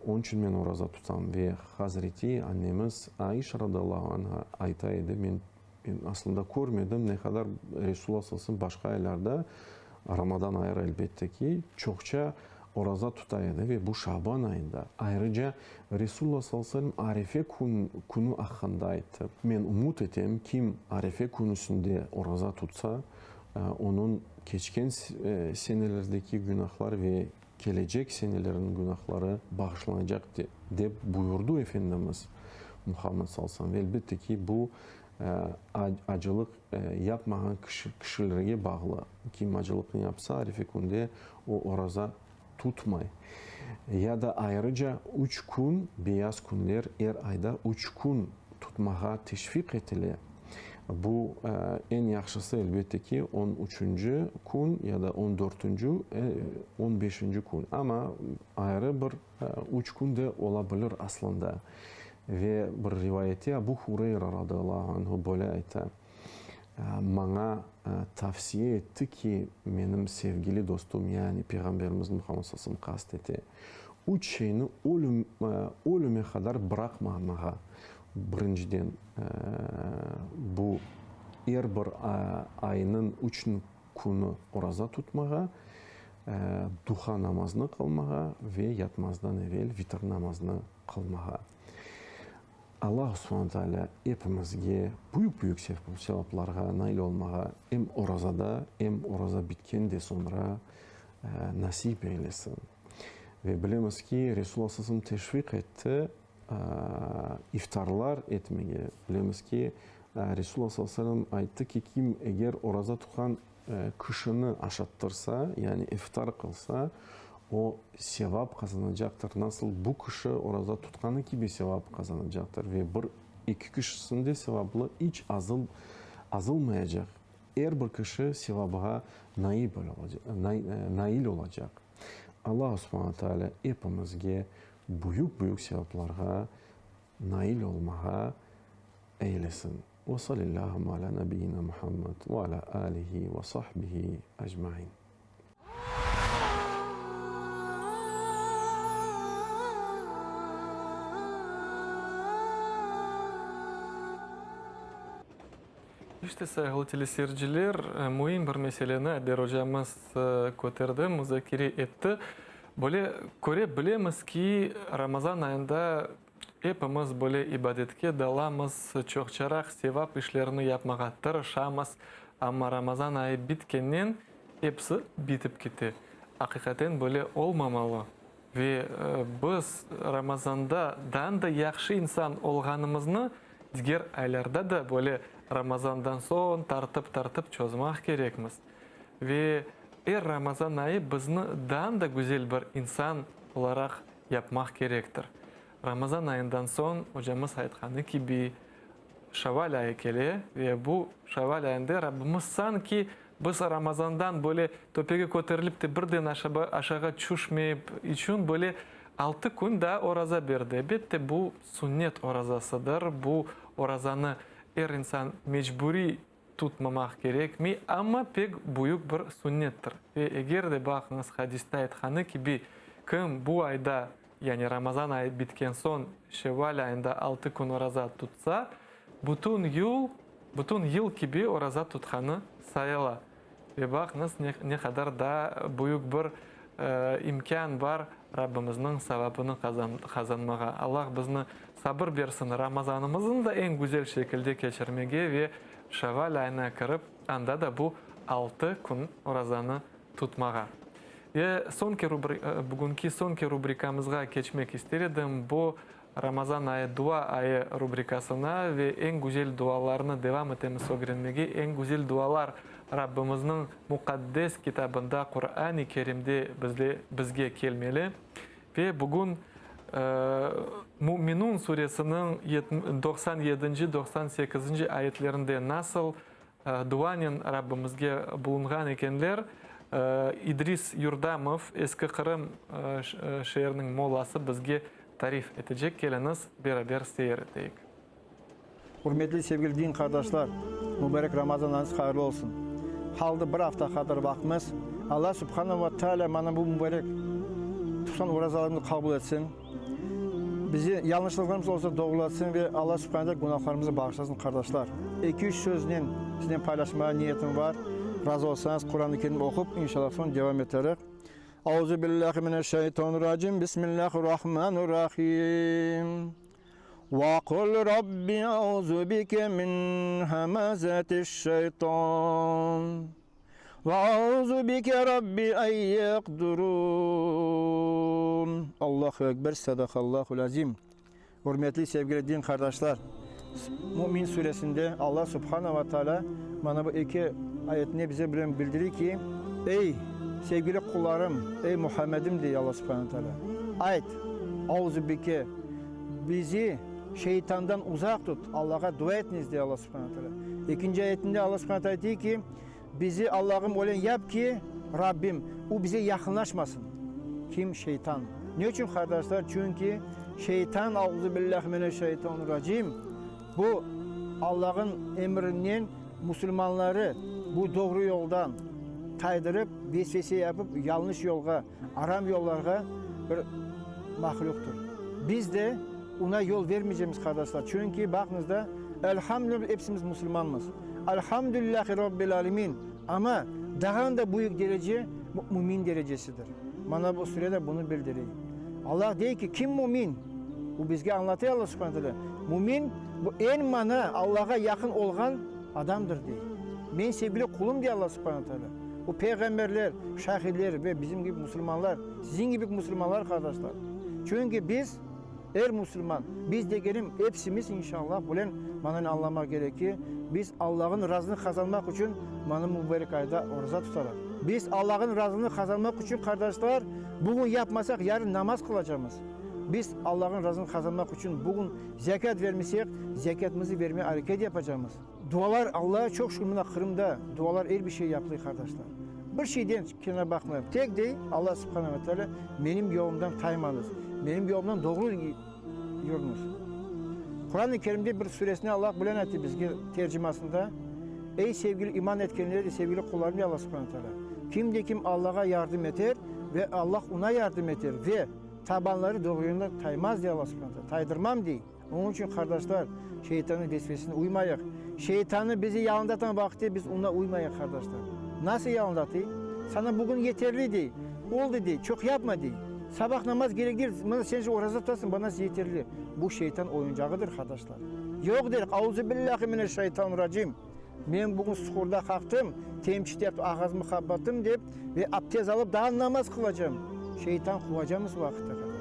Onıñ içün men oraza tutam. Ve Hazreti annemiz Aişa radıyallahu anha ayta edi, men aslında körmedim, ne qadar Resulullah sallallahu aleyhi ve sellem başqa aylarda, Ramadan ayı elbette ki, çoqça. oraza tuta edi ve bu Şaban ayında. Ayrıca Resulullah sallallahu aleyhi ve sellem Arefe künü aqqında ayttı. Men ümüt etem, kim Arefe künüsinde oraza tutsa, onıñ keçken senelerdeki günahlar ve kelecek senelerniñ günahları bağışlanacaq, dep buyurdı Efendimiz Muhammed sallallahu aleyhi ve sellem. Ve elbette ki, bu acılıq yapmağan kişilerge bağlı. Kim acılıqnı yapsa, Arefe künde o oraza tutmay. Ya da ayrıca üç kün, beyaz künler, er ayda üç kün tutmağa teşviq etile. Bu, eñ yahşısı, elbette ki, on üçünci kün ya da on dörtünci, on beşinci kün. Amma ayrı bir üç kün de ola bilir aslında. Ve bir rivayette Abu Hureyra radıyallahu anhu böyle ayta, Maña tavsiye etti ki, menim sevgili dostum, yani Peyğamberimiz Muhammed sallallahu aleyhi ve sellem qast ete, üç şeyni ölüm, ölüme qadar bıraqmamağa, birinciden, bu, er bir aynıñ üç künü oraza tutmağa, duha namazını qılmağa ve yatmazdan evel vitr namazını qılmağa. Allah subhane teala epimizge büyük-büyük sevaplarğa nail olmağa em orazada, em oraza bitken de soñra nasip eylesin. Ve bilemiz ki, Resulullah sallallahu aleyhi ve sellem teşviq etti iftarlar etmege. Bilemiz ki, Resulullah sallallahu aleyhi ve sellem ayttı ki, kim eger oraza tutqan kişini aşattırsa, yani iftar qılsa, o sevap qazanacaqtır. Nasıl bu kişi oraza tutqanı kibi sevap qazanacaqtır ve bir eki kişisiniñ de sevablı iç azılmayacaq. Er bir kişi sevabğa nail olacaq. Allah subhane teala epimizge büyük-büyük sevaplarğa nail olmağa eylesin. Ve salillâhümme alâ nebiyyina Muhammed ve alâ âlihi ve sahbihi ecmaîn. İşte, sayğılı teleseyirciler, müim bir meseleni Ayder ocamız köterdi, muzakere etti. Böyle köre bilemiz ki, Ramazan ayında Epimiz böyle ibadetke dalamız, çoqçaraq sevap işlerini yapmağa tırışamız, amma Ramazan ayı bitkennen episi bitip kete. Aqiqaten böyle olmamalı. Ve biz Ramazanda daa da yahşı insan olğanımıznı diger aylarda da böyle Ramazandan soñ tartıp-tartıp çozmaq kerekmiz. Ve er Ramazan ayı bizni daa da güzel bir insan olaraq yapmaq kerektir. Ramazan ayından soñ, ocamız aytqanı kibi, Şaval ayı kele ve bu Şaval ayında Rabbimiz sanki biz Ramazandan böyle töpege köterilip te birden aşağı çüşmeyip içün böyle altı kün daa oraza berdi. Elbette, bu sünnet orazasıdır. Bu orazanı er insan mecburiy tutmamaq kerekmey, amma pek büyük bir sünnettir. Ve eger de, baqıñız, hadiste aytqanı kibi, kim bu ayda, yani Ramazan ayı bitken soñ, Şevval ayında altı kün oraza tutsa, bütün yıl, bütün yıl kibi oraza tutqanı sayıla. Ve baqıñız, ne, ne qadar da büyük bir imkân bar Rabbimizniñ savabını qazanmağa. Allah bizni sabır bersin, Ramazanımıznı da eñ güzel şekilde keçirmege ve Şevval ayına kirip, anda da bu altı kün orazanı tutmağa. Ve soñki bugünki soñki rubrikamızğa keçmek ister edim, bu Ramazan ayı, dua ayı rubrikasına ve eñ güzel dualarnı devam etemiz ögrenmege. Eñ güzel dualar Rabbimizniñ Muqaddes Kitabında, Quran-i Kerimde bizle, bizge kelmeli. Ve bugün Müminun suresiniñ 97-nci, 98-nci ayetlerinde nasıl Duanen Rabbimizge bulunğan ekenler. İdris Yurdamov, Eski Qırım şeeriniñ mollası bizge tarif etecek. Keliñiz, beraber seyir eteyik. Ürmetli sevgili din qardaşlar, mübarek Ramazan ayıñız hayırlı olsun. Qaldı bir afta qadar vaqtımız. Alla subhanahu ve taalâ mana bu mübarek tutqan orazalarımıznı qabul etsin. Bizi yanlışlıqlarımız olsa doğrulatsın ve Alla subhane taalâ günahlarımıznı bağışlasın, qardaşlar. Eki-üç söznen siznen paylaşmağa niyetim var. Razı olsañız, Quran-ı Kerim oqup, inşallah, soñ devam eterik. Auzu billahi mineşşeytanirracim, Bismillahirrahmanirrahim. Ve qul Rabbi auzu bike min hemazatiş-şeytan. Ve auzu bike Rabbi en yahdurun. Allahu Ekber, Sadakallahul Azim. Ürmetli sevgili din qardaşlar, Mümin suresinde Alla Subhana ve Taalâ mana bu eki ayetinde bize bilen bildire ki, Ey, sevgili qullarım, ey Muhammedim, dey Alla Subhana ve Taalâ, ayt, Auzu bike, bizi şeytandan uzaq tut, Allağa dua etiniz, dey Alla Subhana ve Taalâ. Ekinci ayetinde Alla Subhana ve Taalâ dey ki, Bizi Allağım ölen yap ki, Rabbim, u bize yaqınlaşmasın. Kim? Şeytan. Ne içün, qardaşlar? Çünki şeytan, auzubillahi mineşşeytanirracim, bu Allağın emrinen musulmanları bu doğru yoldan taydırıp, vesvese yapıp, yanlış yolğa, aram yollarğa bir mahlüqtır. Biz de Una yol vermeycemiz, qardaşlar, çünki, baqıñız da, elhamdülillah, epsimiz musulmanmız. Elhamdülillahi Rabbil alemin, amma dağan da büyük derece, bu mümin derecesidir. Mana bu sure de bunı bildirey. Allah dey ki, kim mümin? Bu bizge añlatay Allah subhane teala, mümin, bu eñ mana Allağa yaqın olğan adamdır, dey. Men sevgili qulum, dey Allah subhane teala. Bu peyğamberler, şahidler ve bizim kibi musulmanlar, siziñ kibi musulmanlar, qardaşlar. Çünki biz, Er musulman, biz degenim, epsimiz inşallah bulen mananı añlamaq kerek ki, biz Allah'ın razılığını qazanmaq içün mana mübarek ayda oraza tutarıq. Biz Allah'ın razılığını qazanmaq içün, qardaşlar, bugün yapmasaq, yarın namaz qılacamız. Biz Allah'ın razılığını qazanmaq içün bugün zekât vermesek, zekâtımızı vermeye areket yapacamız. Dualar, Allağa çoq şükür, mına Qırımda dualar er bir şey yapılay, qardaşlar. Bir şeyden kenara baqmayım. Tek dey, Alla subhane ve teala, menim yolumdan taymañız, menim yolumdan doğru yürüñiz. Quran-ı Kerimde bir suresinde Alla bulen ayttı bizge tercimasında, Ey sevgili iman etkenler ve sevgili qullarım, dey Alla subhane ve teala, kim de kim Allağa yardım eter ve Alla ona yardım eter ve tabanları doğru yoldan taymaz, dey Alla subhane ve teala, taydırmam, dey. Onıñ içün, qardaşlar, şeytannıñ vesvesesine uymayıq. Şeytannı bizi yalındatan vaqıtte biz oña uymayıq, qardaşlar. Nasıl yalındatıy? Sana bugün yeterli, dey. Oldı, dey, çoq yapma, dey. Sabah namaz kerek değil, mına sen oraza tutasıñ, bana yeterli. Bu şeytan oyuncağıdır, qardaşlar. Yoq, derik, Auzubillahi mineşşaytanirracim. Men bugün suhurda qalqtım, temçit yaptım, ağızımı qapattım dep ve abdest alıp daa namaz qılacam. Şeytan quvacamız o vaqıtta, qardaşlar.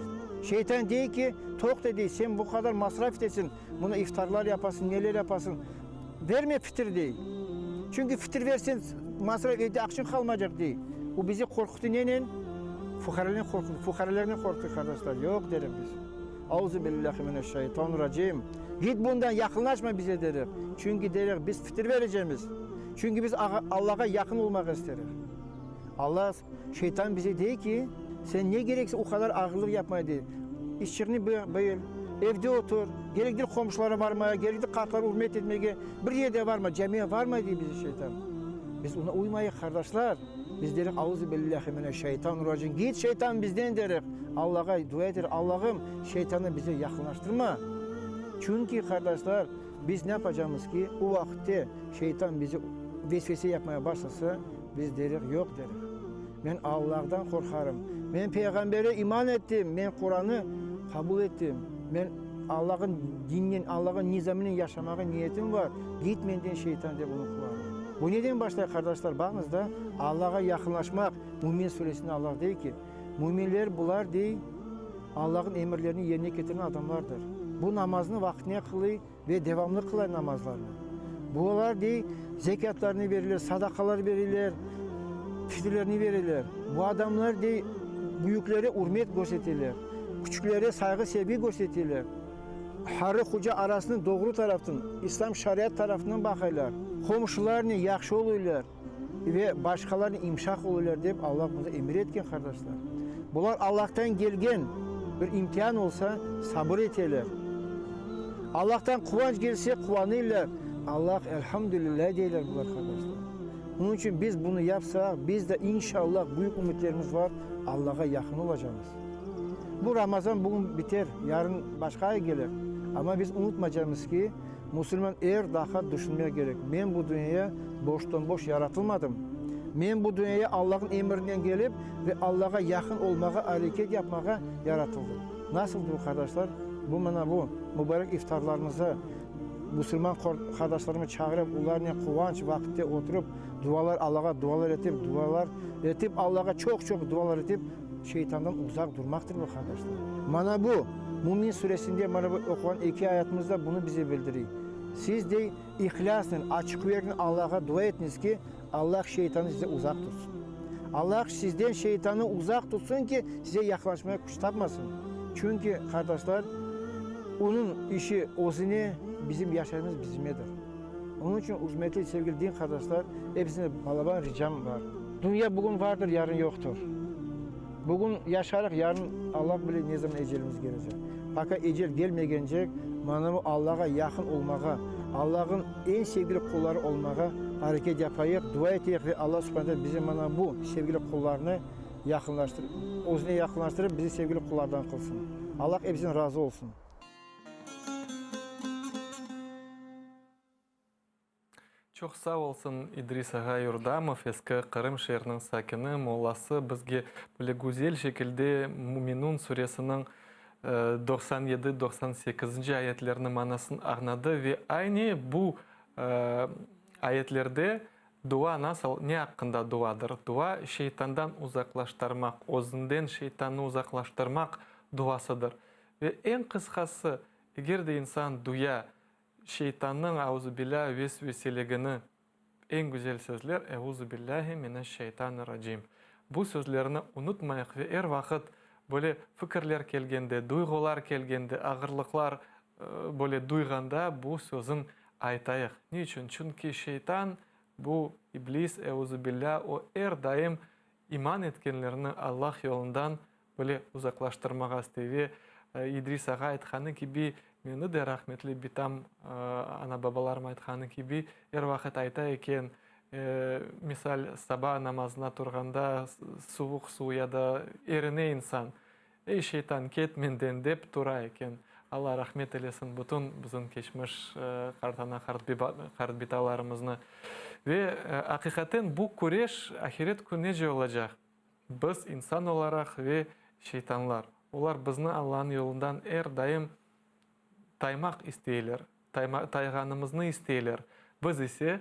Şeytan dey ki, toqta dey, sen bu qadar masraf etesiñ, mına iftarlar yapasıñ, neler yapasıñ, verme fitir dey. Çünki fitir verseñ, masraf evde aqçıñ qalmaycaq dey. O bizi qorquttı nenen? Fuqarelernen qorquttı, fuqarelernen qorquttı, qardaşlar. Yoq derim biz. Auzubillahi mineşşaytanirracim. Git bundan, yaqınlaşma bize derik. Çünki derik, biz fitir verecemiz. Çünki biz Allağa yaqın olmağa isterik. Alla, şeytan bize dey ki, sen ne kereksiñ o qadar ağırlıq yapmaya dey. İşçiğni bil, evde otur, kerek değil qomşulara varmaya, kerek değil qartları ürmet etmege, bir yerde varma, camiye varma dey bize şeytan. Biz ona uymayıq, qardaşlar. Biz derik, Auzubillahi mineşşaytanirracim, git şeytan bizden derik. Allağa dua eterik, Allağım, şeytannı bize yaqınlaştırma. Çünki, qardaşlar, biz ne yapacamız ki, o vaqıtte şeytan bizi vesvese yapmaya başlasa, biz derik, yoq derik. Men Allahdan qorqarım. Men Peyğambere iman ettim, men Quranı qabul ettim. Men Allah'ın dininen, Allah'ın nizaminen yaşamağa niyetim var. Git menden, şeytan, dep onı quvarım. Bu neden başlay, qardaşlar? Baqıñız da, Allah'a yaqınlaşmaq. Mümin suresinde Allah dey ki, Müminler bular, dey, Allah'ın emirlerini yerine ketirgen adamlardır. Bu namaznı vaqtine qılıy ve devamlı qılay namazlarını. Bular, dey, zekâtlarını verirler, sadaqalar verirler, fitirlerini verirler. Bu adamlar, dey, büyüklere ürmet körseteler, küçüklere sayğı-sevgi körseteler. Harı-huca arasını doğru taraftan, İslâm şariat tarafından baqaylar. Qomşularnen yahşı oluylar ve başqalarnen imşaq oluylar, dep Allah bize emir etken, qardaşlar. Bular Allahtan kelgen bir imtian olsa, sabır eteler. Allahtan quvanç kelse, quvanıylar. Allah, elhamdülillah, deyler bular, qardaşlar. Onıñ içün biz bunı yapsaq, biz de, inşallah, büyük ümütlerimiz bar, Allahğa yaqın olacamız. Bu Ramazan bugün biter, yarın başqa ay kelir. Amma biz unutmaycamız ki, musulman er daqqa düşünmek kerek, men bu dünyaya boştan-boş yaratılmadım. Men bu dünyaya Allahnıñ emirinen kelip ve Allahğa yaqın olmağa areket yapmağa yaratıldım. Nasıldır bu, qardaşlar? Bu mına bu mübarek iftarlarımızda musulman qardaşlarımı çağırıp, olarnen quvanç vaqıtte oturıp, dualar, Allahğa dualar etip, dualar etip, Allahğa çoq-çoq dualar etip, şeytandan uzaq durmaqtır bu, qardaşlar. Mana bu, Mümin suresinde mana bu oquğan eki ayatımız da bunı bize bildiriy. Siz, dey, ihlâsnen, açıq yüreknen Allahğa dua etiñiz ki, Allah şeytannı size uzaq tutsın. Allah sizden şeytannı uzaq tutsın ki, size yaqlaşmağa küç tapmasın. Çünki, qardaşlar, onıñ işi özüne, bizim yaşayışımız bizimedir. Onıñ içün, ürmetli, sevgili din qardaşlar, episinden balaban ricam bar. Dünya bugün vardır, yarın yoqtır. Bugün yaşarıq, yarın Allah bile ne zaman ecelimiz kelecek. Paka ecel gelmegence, mana bu Allahğa yaqın olmağa, Allah'ın eñ sevgili qulları olmağa areket yapayıq, dua eteyik ve Allah Subhane Teala bizi mana bu sevgili qullarını yaqınlaştırıp, özüne yaqınlaştırıp, bizi sevgili qullardan qılsın. Allah episinden razı olsun. Çoq sağ olsun İdris ağa Yurdamov, eski Qırım şeeriniñ sakini, mollası bizge böyle güzel şekilde Müminun suresiniñ 97, 98-nci ayetleriniñ manasını añladı ve aynı bu ayetlerde dua nasıl, ne aqqında duadır? Dua şeytandan uzaqlaştırmaq, özünden şeytannı uzaqlaştırmaq duasıdır. Ve eñ qısqası, eger de insan duya, Şeytannıñ, auzubillâ, vesveseligini eñ güzel sözler, Euzubillâhi mineşşeytanirracim. Bu sözlerni unutmayıq ve er vaqıt böyle fikirler kelgende, duyğular kelgende, ağırlıqlar böyle duyğanda bu sözün aytayıq. Ne içün? Çünki şeytan, bu iblis, euzubillâ, o er daim iman etkenlerni Allah yolundan Böyle uzaqlaştırmağa istey. Ve İdris ağa aytqanı kibi, meni de rahmetli bitam, ana-babalarım aytqanı kibi, er vaqıt ayta eken, misal, saba namazına turğanda suvuq suv ya da erine insan, Ey, şeytan, ket menden, dep tura eken. Alla rahmet eylesin bütün bizim keçmiş qartana, qartbitalarımıznı. Ve aqiqaten bu küreş ahiret künece olacaq. Biz, insan olaraq ve şeytanlar. Olar bizni Allanıñ yolundan er daim taymaq isteyler, tayğanımıznı isteyler. Biz ise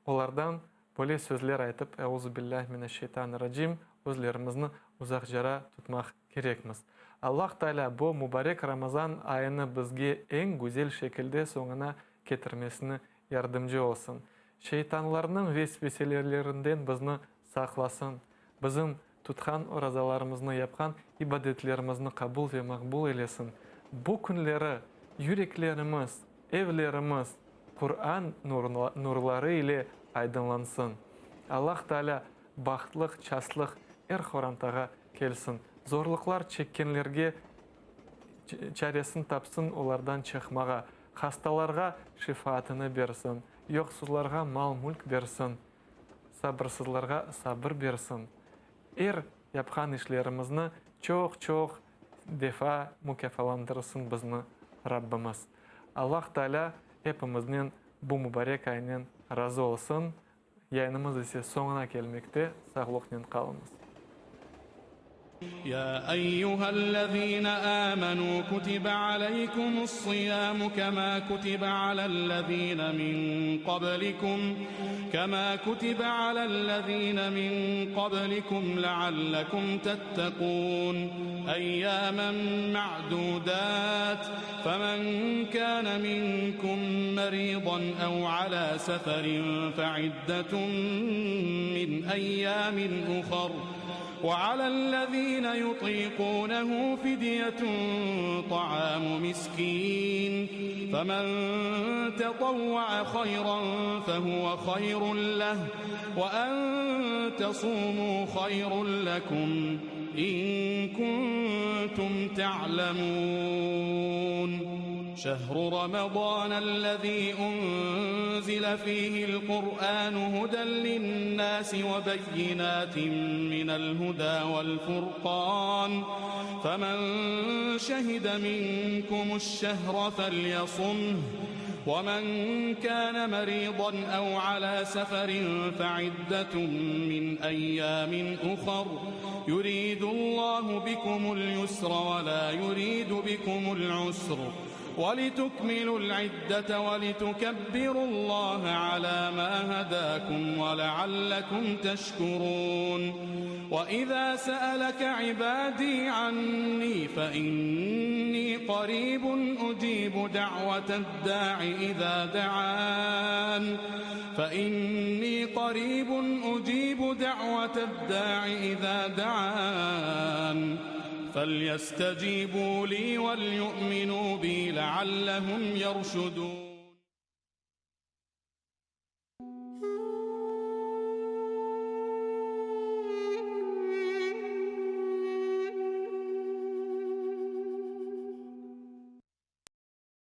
olardan böyle sözler aytıp, Euzubillâhi mineşşeytanirracim, özlerimizni uzaqcara tutmaq kerekmiz. Allah Taalâ bu mubarek Ramazan ayını bizge eñ güzel şekilde soñuna ketirmesini yardımcı olsun. Şeytanlarnıñ vesveselelerinden bizni saqlasın. Bizim tutqan orazalarımıznı, yapqan ibadetlerimizni qabul ve maqbul eylesin. Bu künleri yüreklerimiz, evlerimiz Quran nurları ile aydınlansın. Allah Taalâ bahtlıq, çaslıq er qorantağa kelsin. Zorluqlar çekkenlerge çaresini tapsın olardan çıqmağa. Hastalarğa şifaatını bersin. Yoqsuzlarğa mal-mülk bersin. Sabırsızlarğa sabır bersin. Er yapqan işlerimizni çoq-çoq defa mukâfalandırsın bizni Rabbimiz. Allah Taalâ epimiznen bu mubarek aynen razı olsun. Yayınımız ise soñuna kelmekte, sağlıqnen qalıñız. Ya eyyühellezine âmenû kutibe aleykumus-siyâmu kemâ kutibe alellezîne min qablikum kemâ kutibe alellezîne min qablikum leallekum tettekûn eyyâmen me'dûdât femen kâne minkum merîdan ev alâ seferin fe'iddetun min eyyâmin uhar Ve alellezîne yutîkûnehu fidyetun ta'âmu miskîn, femen tetavva'a hayran fehuve hayrun leh, ve en tesûmû hayrun lekum in kuntum te'lemûn. Şehru Ramazânellezî unzile fîhil Kur'ânu huden linnâsi ve beyinâtin minel hudâ vel furqân, femen şehide minkumuş şehre felyasumh. ومن كان مريضا أو على سفر فعدة من أيام أخر يريد الله بكم اليسر ولا يريد بكم العسر ولتكملوا العدة ولتكبروا الله على ما هداكم ولعلكم تشكرون وإذا سألك عبادي عني فإني قريب أجيب دعوة الداع إذا دعان فإني قريب أجيب دعوة الداع إذا دعان فليستجيبوا لي وليؤمنوا بي لعلهم يرشدون.